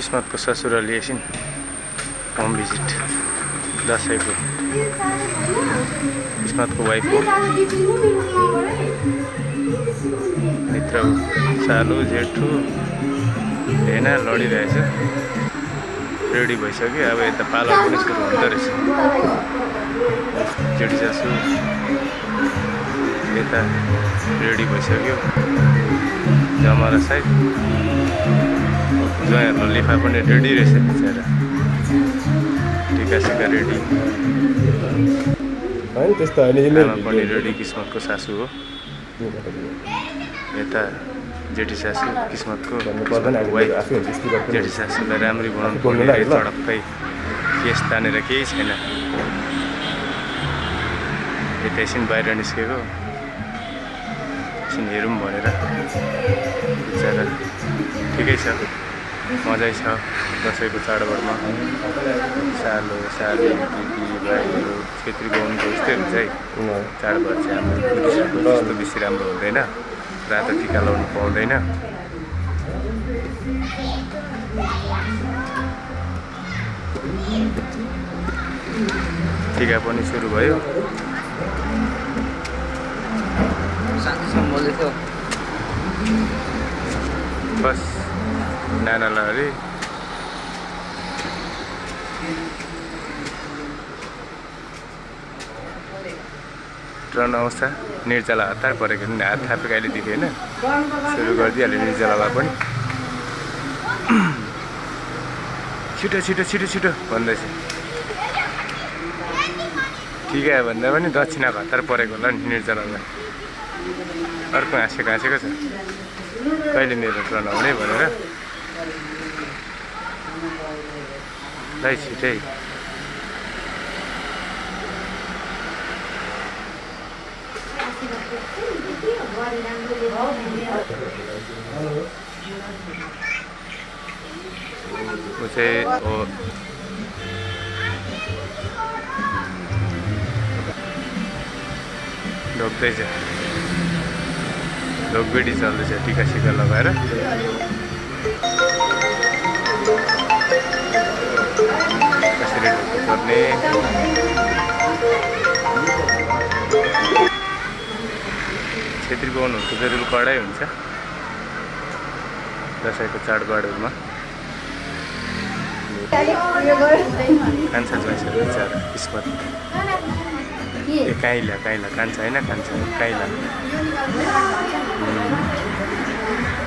किस्मतको ससुराली एकछिन home visit दसैँको किस्मतको वाइफको मित्र सालु जेठु हेना लडिरहेछ रेडी भइसक्यो अब यता पार्लर पनि सुरु हुँदो रहेछ जेठी सासु यता रेडी भइसक्यो जमरा साइड ज्वाइँहरूको लिफा पनि रेडी रहेछ बिचरा टिका रेडी होइन त्यस्तो होइन आमा पनि रेडी किस्मतको सासु हो यता जेठी सासु किस्मतको जेठी सासुलाई राम्ररी बनाउनु पर्ने चडक्कै केस तानेर केही छैन यता एकछिन बाहिर निस्केको एकछिन हेरौँ भनेर बिचरा ठिकै छ मजै छ दसैँको चाडबाडमा सालो साली दिदी भाइहरू छेत्री बाहुनको यस्तै हुन्छ है चाडबाड चाहिँ हाम्रो बुद्धिस्टको त्यस्तो बेसी राम्रो हुँदैन रातो टिका लाउनु पाउँदैन टिका पनि सुरु भयो बस नानालाई अरे ट्रन अवस्था निर्जला हतार परेको नि हात थापेको अहिले देखेँ होइन सुरु गरिदिइहाल्यो निर्जलालाई पनि छिटो छिटो छिटो छिटो भन्दैछ ठिकै हो भन्दा पनि दक्षिणा हतार परेको होला नि निर्जलालाई अर्को हाँसेको छ कहिले मेरो ट्रन आउने भनेर लै छिटै ऊ चाहिँ हो ढोक्दैछ ढोकबेडी चल्दैछ टिका सिका लगाएर कसरी ढोक्नु पर्ने छेत्री बाहुनहरूको चाहिँ रुल कडै हुन्छ दसैँको चाडबाडहरूमा कान्छा ज्वाइँहरू बिचरा किस्मत ए काइला काइला कान्छा होइन कान्छा काइला